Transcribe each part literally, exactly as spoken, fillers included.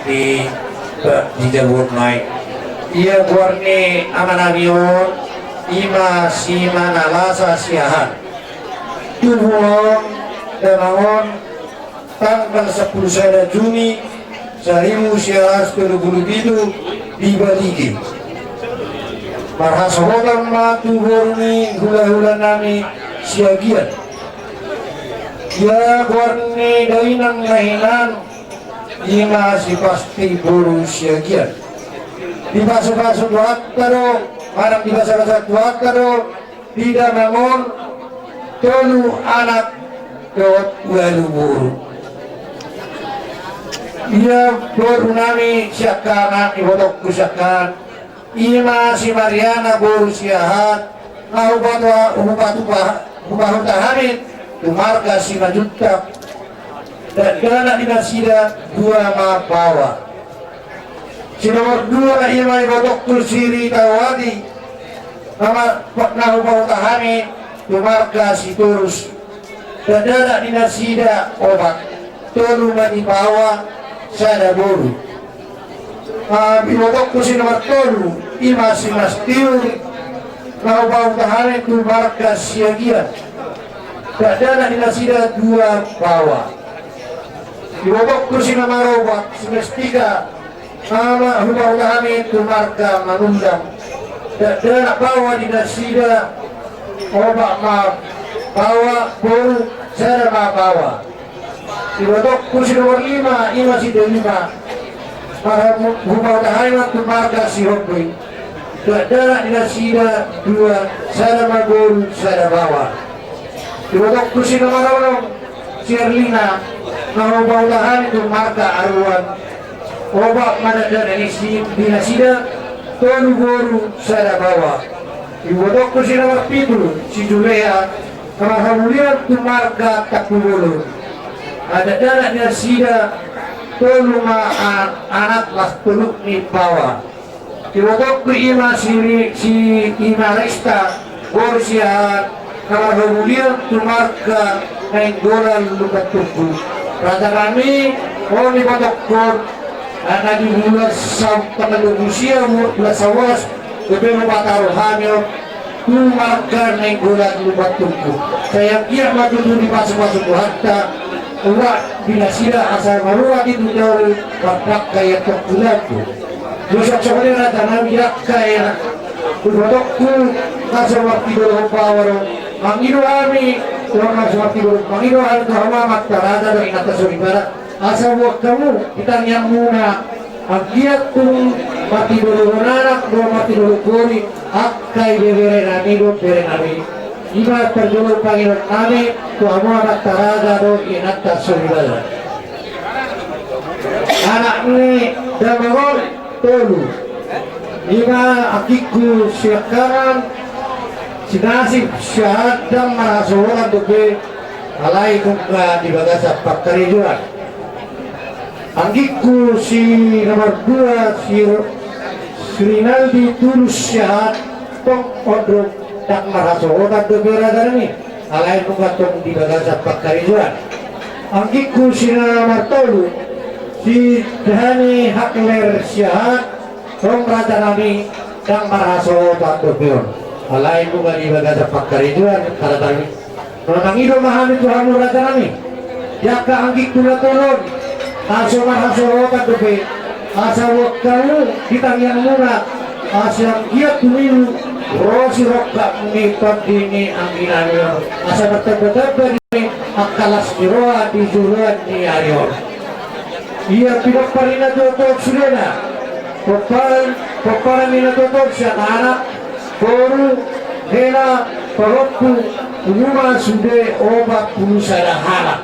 di, di jabu on nai. Ia goar ni amanami on, ima si Manalasa Siahaan. Tubu ma on, damang on, tanggal sampulu sada Juni, saribu sia ratus tolu pulu pitu, di Balige. Marhasohotan ma tu boru ni hulahulanami Siagian. Ia goar ni dainang na hinan, ima si pasti boru Siagian. Dipasupasu Tuhanta do, manang dipasupasu Tuhanta do, di damang on tolu anak dohot ualu boru. Ia borunami siangkangan, ibotongku siangkangan, ima si Mariana boru Siahaan, na hupatu-, hupatupa-, hupahuta hami tu marga Simanjuntak. Dakdanak ni nasida dua ma baoa. Si nomor dua ima ibotongku si Ritawati, na ma-, na hupahuta hami tu marga Sitorus. Dakdanak ni nasida opat, tolu ma ni baoa, sada boru. Ah, ibotongku si nomor tolu, ima si Mastiur, na hupahuta hami tu marga Siagian. Dakdanak ni nasida dua baoa. Ibotongku si nomor opat, si Mestika, na hupahuta hami tu marga Manundang. Dakdanak baoa ni nasida opat ma baoa, boru sada ma baoa. Ibotongku si nomor lima, ima si Delima, na hupahuta hami ma tu marga Sihombing. Dakdanak ni nasida dua, sada ma boru, sada baoa. Ibotongku si nomor onom, si Erlina, na hupahuta hami tu marga Aruan. Opat ma dakdanak ni si-, ni nasida, tolu boru, sada baoa. Ibotongku si nomor pitu, si Julea, na marhamulian tu marga Tampubolon. Dakdanak ni nasida tolu ma a-, anak, las tolu ni baoa. Ibotongku ima si Ri-, si Imarista, boru Siahaan, na marhamulian tu marga Nainggolan Lumban Tungku. Rajanami, on ibotongkon, na di bulan sa-, tanggal dua pulu sia, bulan Sawalas, dope hupataru hami on tu marga Nainggolan Lumban Tungku. Sai anggiat ma tutu dipasupasu Tuhanta, urat di nasida asa marurat di dunia on, marpangka i antong tu lambung. Dosa songon i rajanami, angka ina, ibotongku, na so martinodohon baoa do, mangido hami, na so martinodohon, mangido hami tu hamu amanta raja dohot inanta soripada, asa boan hamu di tangiangmuna, anggiat tung martinodohon anak dohot martinodohon boru, angka ibeberenami dohot berenami. Ima parjolo pangidoannami tu hamu amanta raja dohot inanta soripada. Anak ni damang on tolu. Ima anggingku siangkangan, si Nasib Siahaan, ndang marhasohotan dope, alai nunga di bagasan pangkarejoan. Anggingku si nomor dua, si Ro-, si Rinaldi Tulus Siahaan, tong on do ndang marhasohotan dope rajanami, alai nunga tong di bagasan pangkarejoan. Anggingku si nomor tolu, si Dani Hakler Siahaan, tong rajanami, ndang marhasohotan dope on, alai nunga di bagasan pangkarejoan, rajanami. Mangido ma hami tu hamu rajanami, di angka anggingku na tolu on, na so marhasohotan dope, asa boan hamu di tangiangmuna, asa anggiat tumibu ro sirongkap ni tondi ni angginami on, asa martambatamba di angka las ni roha di joloan ni ari on. Ia pinompar ni natuatua sudena, pomparan, pomparan ni natuatua sian anak, boru, hela, pahompu, uruan sude opat pulu sada halak.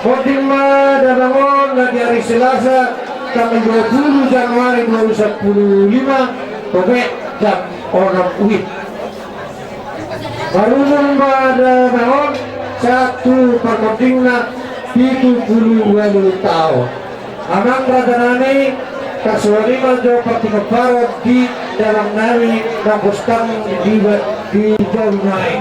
Monding ma damang on na di ari Selasa, tanggal dua pulu Januari dua ribu sampulu lima, tope jam onom uin. Marumur ma damang on sahat tu parmondingna pitu pulu ualu taon. Amang rajanami, tarsongon i ma jo partingkoan parot di dalangnami na bostang di, di jabu nai.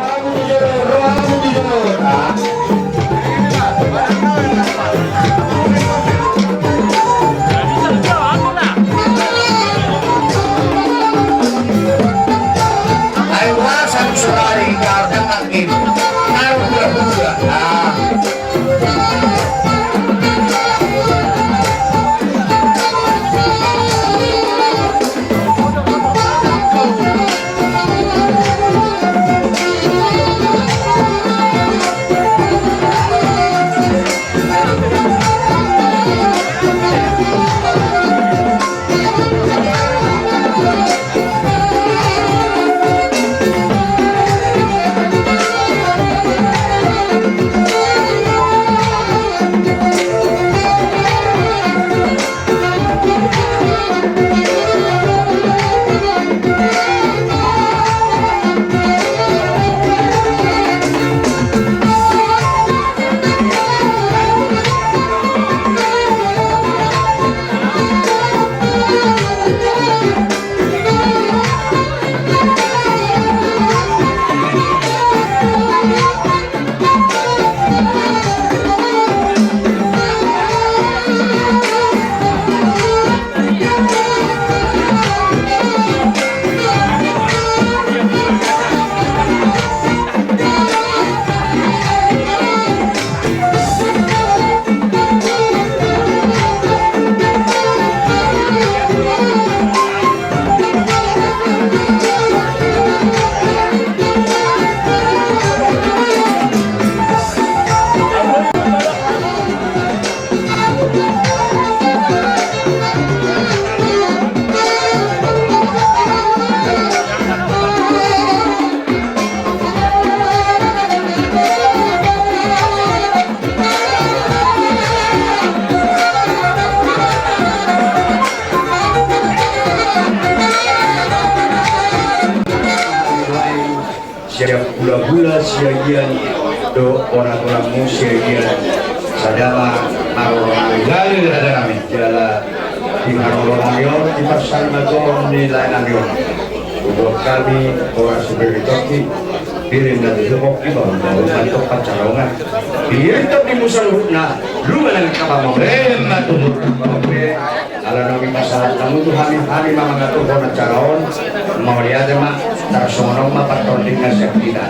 Sian hulahula Siagian dohot bona tulangmu Siagian, sada ma haroro nami. Jala di haroro nami on, di parsarimatua ni lae nami on, hubuat hami horas hubege tondi, pir na tutu pongki, bahulbahul ma antong pansalongan. Pir tondi muse saluhutna, nunga nangkin hamu. Emma tutu. Ala naung dipasahat hamu tu hami, hami ma mangaturhon acara on. Mauliate ma. Tarsongon on ma partordingna sian hita.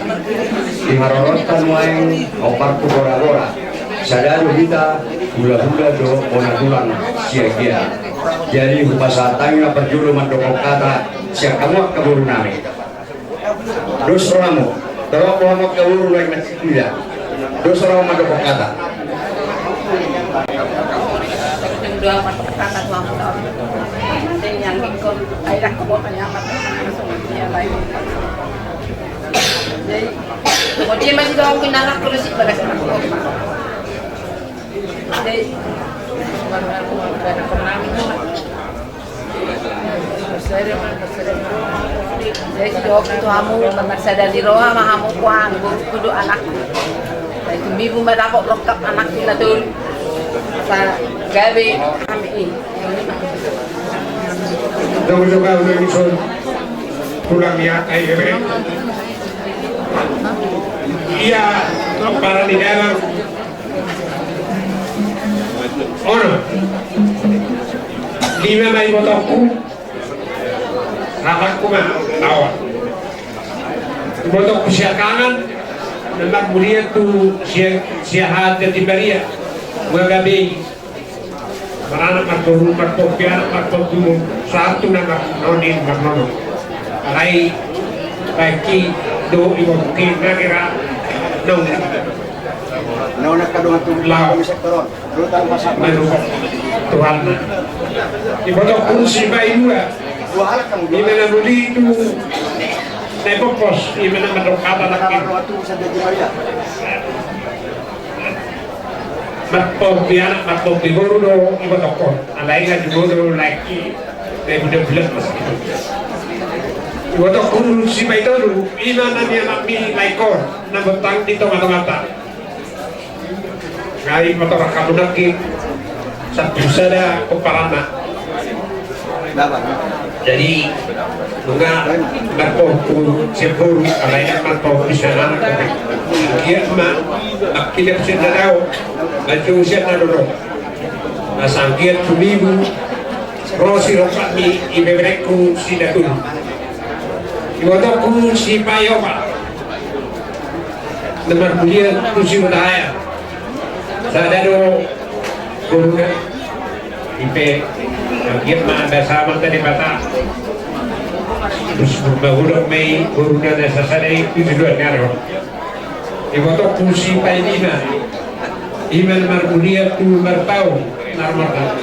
Di haroroanta nuaeng, hombar tu goragora, sada do hita hulahula dohot bona tulang Siagian. Jadi hupasahat hami ma parjolo mandok hata sian hamu angka boru nami. Dos rohamu. Torop rohamu angka boru nai, mansai kuda. Dos rohamu mandok hata. Dua mandok hata, dua mandok. Yang ikon, ai dah kau tanya mandok. Jadi, kemudian masih doang kena rak terus ibadah. Jadi, Jadi sidok tu hamu, marsada ni roha ma hamu, huang, boru, kudu anak. Jadi tumbibu ma dapot rongkap anak na tolu. Sa gabe hami i. Dong juga udah nyusul pulang ya, ayo, bebe. Iya, para di dalam. Ono. Lima ma ibotongku. Rapanku ma. Awa. Ibotongku siakangan. Na marmulia tu sia, siahaan jati baria. Mangabei. Maranak marboru, marpompi anak, marpompi boru, sahat tu na marnini marnono. Alai, baik i do, ibotongki, na kira, nung. Nung, na kadongan tu, lao. Kami sektor on. Dulu tahu pasal. Manu, Tuhan. Ibotongku si Baidua. Dua halak kamu. Ima na muli tu, na ipopos, ima na mandok hata nangkin. Waktu bisa jadi Maria. Marpompi anak, marpompi boru do ibotongkon. Alai nga jumolo laengki, na ibuda bulan mas itu. Ibotongku si Baitolu, ima na nianak ni laengkon, na bontang di tongatongata. Ngai motor kamu nangkin, satu sada pomparanna. Jadi, nunga marpompu sian boru, alai nunga marpompu sian anak. Anggiat ma, anggiat sian na dao, maju sian na dodok. Asa anggiat tumimbo, ro si rongkapmi, ibeberengku si Datul. Ibotongku si Payopa. Na marmulia tu si Hutahaean. Sada do boruna. Ipe, anggiat ma basa ma ta Debata. Terus berbahudak ma i boruna na sasada i tu juluan ngaro. Ibotongku si Paimima. Ima na marmulia tu marpaung, na marpaung.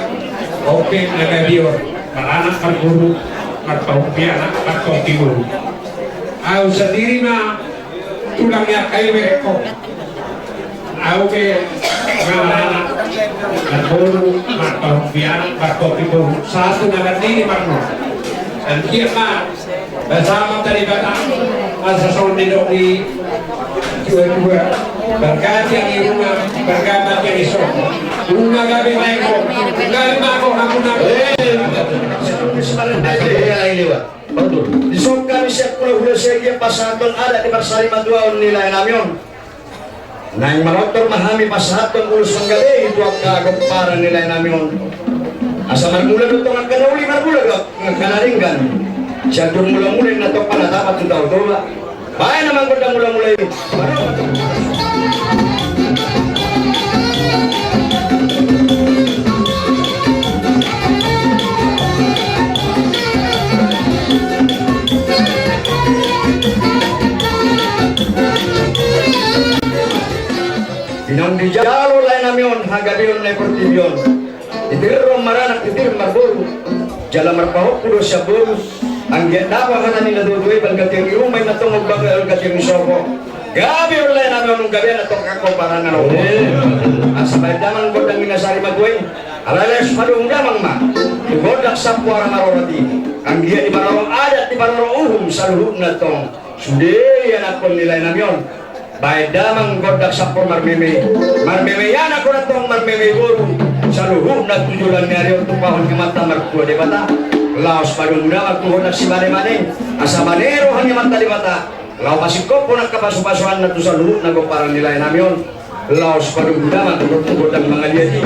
Ope na gabe on, maranak marboru, marpahompi anak, marpahompi boru. Au sandiri ma tulang ni angka ibeberengkon. Au pe maranak, marboru, marpahompi anak, marpahompi boru. Sahat tu na marnini marnono. Anggiat ma basa ma ta Debata, asa songon nidok ni tua-tua. Balga tiang ni rumah, balga ma tiang ni sopo. Nunga gabe ma i ho, nunga gabe ma ho, hamu na. Eh, iya, iya, iya. Betul. Dison hami sian hulahula Siagian pasahathon adat di parsarimatua on ni lae nami on. Naeng manortor ma hami pasahathon ulos manggabehi tu angka pomparan ni lae nami on. Asa marmula do tong angka na uli, marmula do angka na denggan. Sian dur mulamula na tong panatapan tu Tao Toba. Baen amang gondang mulamula i. Di naung dijalo lae nami on hagabeon na di portibi on. Titir ro maranak, titir marboru. Jala marpahompu do sian boru. Anggiat dapot hata ni na tuatua i, balga tiang ni rumah i na tong, balga tiang ni sopo. Gabe on lae nami on, gabe na tong angka pomparan na ro. Asa baen damang gondang ni na sarimatua i. Alai laos padomu damang ma tu gondang sampoara marorot i. Anggiat diparorot adat, diparorot uhum saluhutna tong. Sude ianakhon ni laenami on. Baen damang gondang sampur marmeme. Marmeme ianakhon antong marmeme boru. Saluhutna tu joloan ni ari on tumpahon ni Amanta Martua Debata. Laos padomu damang tu gondang simanemane. Asa mane roha ni Amanta Debata. Laho pasingkophon angka pasupasuanna tu saluhutna pomparan ni laenami on. Laos padomu damang dohot tu gondang mangaliat i.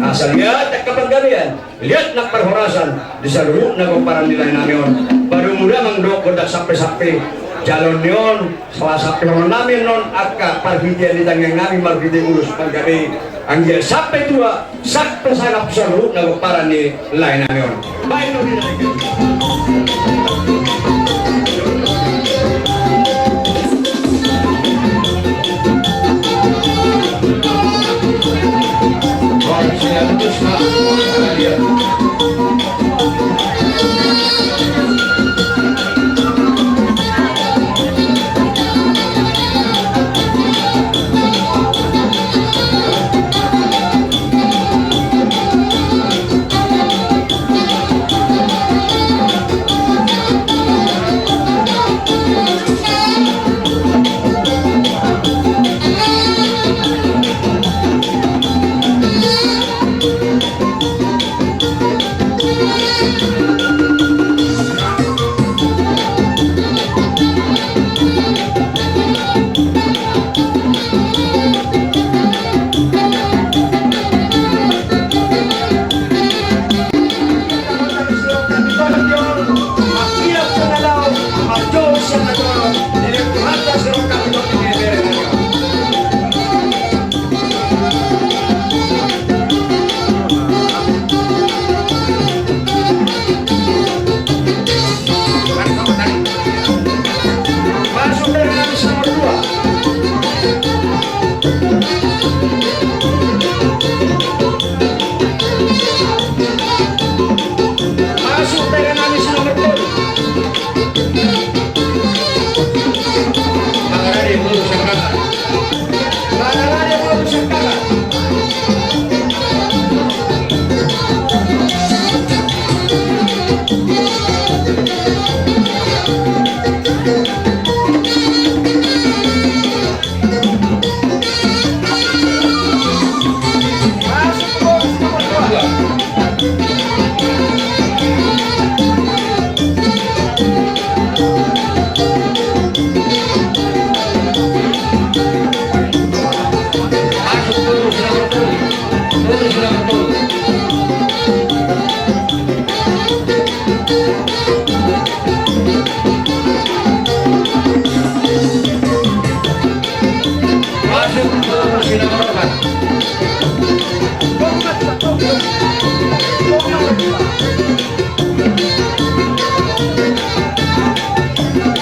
Asa liat angka panggabean, liat nang parhorasan di saluhutna pomparan ni laenami on. Padomu damang dohot gondang sampesampe. Jaloon ni on, salah sampehononnami annon angka parhitean ni tangiangnami marhite ulos panggabe. Anggiat sampe tua, sampe sangap saluhutna pomparan ni laenami on. Baen do di lae.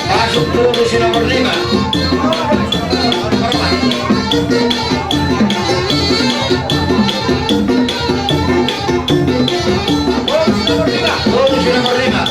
Masuk dulu si nomor lima. Dulu si nomor lima.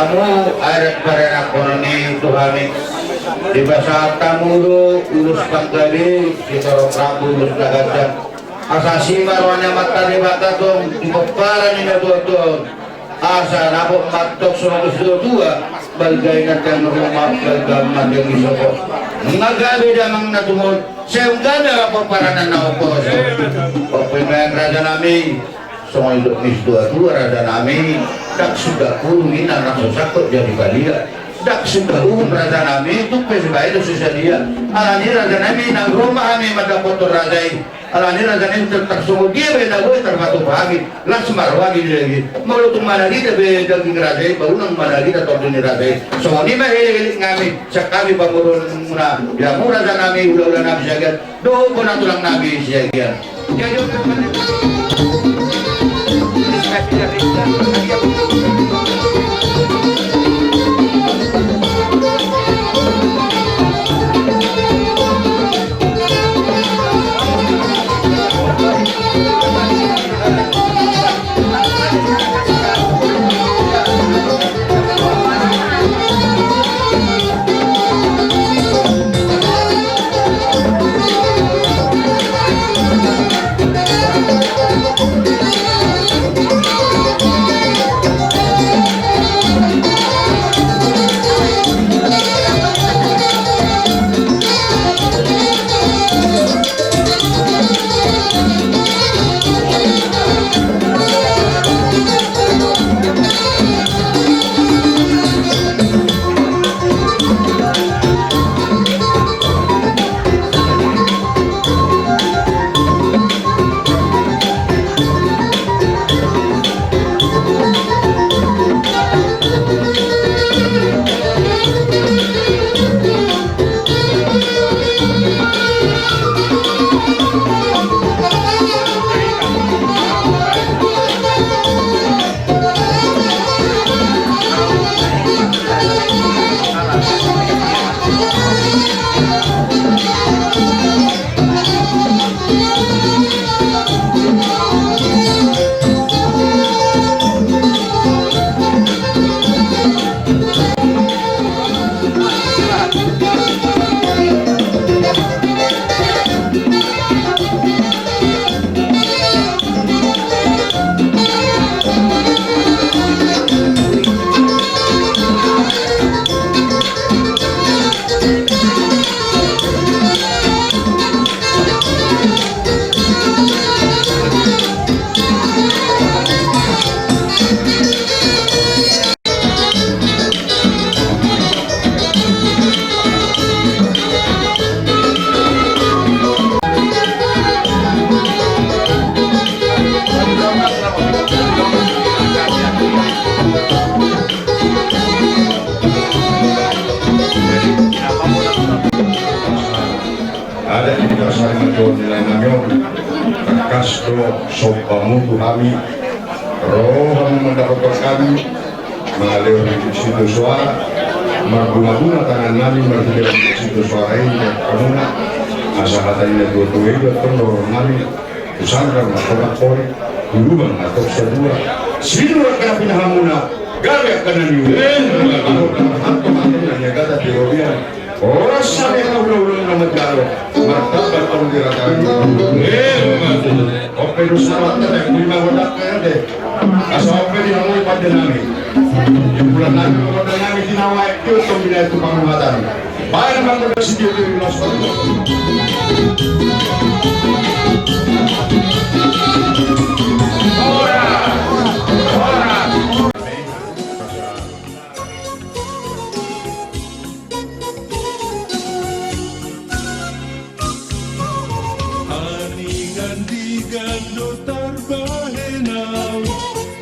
Hamu adat paranakhonon i tu hami, dipasahat hamu do ulos panggabean sitorop rambu ulos na ganjang. Asa asi ma roha ni Amanta Debata tong di pomparan ni natuatua on. Asa dapot ma tong songon situatua, balga inanta ni ruma, balga amanta ni sopo. Nunga gabe damang na tumon, sai gabe ma pomparan na naposo. Ope ma raja nami, songon didok ni situatua raja nami, ndang suda uhum inna na so sangkot jadi palia. Ndang suda uhum raja nami, tung pe sibaen do so sadia. Alani raja nami, nang ro ma hami mandapothon raja i. Alani raja nami, tetap songon dia be na boi tarpatupa hami, las ma roha ni daging. Molo tung manalida be daging raja i, ba unang manalida tondi ni raja i. Songon i ma helehelek nami, sian hami pamoruon muna, ia hamu raja nami, hulahula nami Siagian, dohot bona tulang nami Siagian. Jadi, Adat di pasar na tuan nilai nami on, tangkas do sombamu tu hami, ro hamu mandapothon hami, mangalehon rintik sitio soara, marbungabunga tangan nami, marhite rintik sitio soara i, hamuna, asa hata ni natuatua i do tong dohonon nami, tu sanggar ma tongtong hori, tu lubang ma tong satua, sinur angka na pinahanmuna, gabe angka na niula, gabe angka na niula, gabe angka na niula, gabe angka na niula, gabe angka na niula, Horas sadia hulahula na manjalo, martamba tong di raja i. Emma tutu. Ope do saroan tete, lima godang kaya de. Asa ope di hamu pande nami. Di bulan nami, godang nami, di nawa, di untong bila itu pangumatan. Baen ma godang sitio di ulos. Horas. Horas. Aningan digan do tarbahen au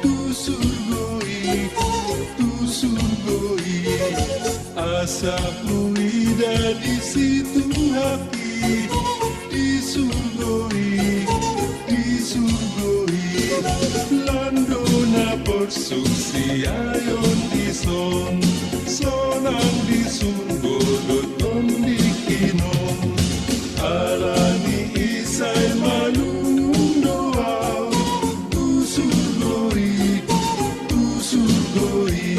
tu surgo i, tu surgo i. Asa huida disi Tuhanki di surgo i, di surgo i. Lando na porsuk siaon dison, sonang di surgo do tondikin on. Alani i sai malum do au tu surgo i, tu surgo i.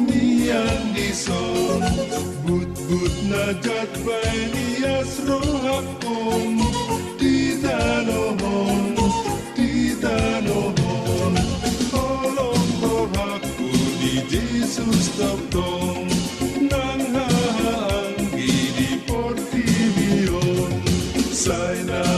Mian dison, butbut na jat baen ias rohangkon, di tano on, di tano on. Holong rohangku di Jesus tongtong, nang hahaanggi di portibi on. Sai na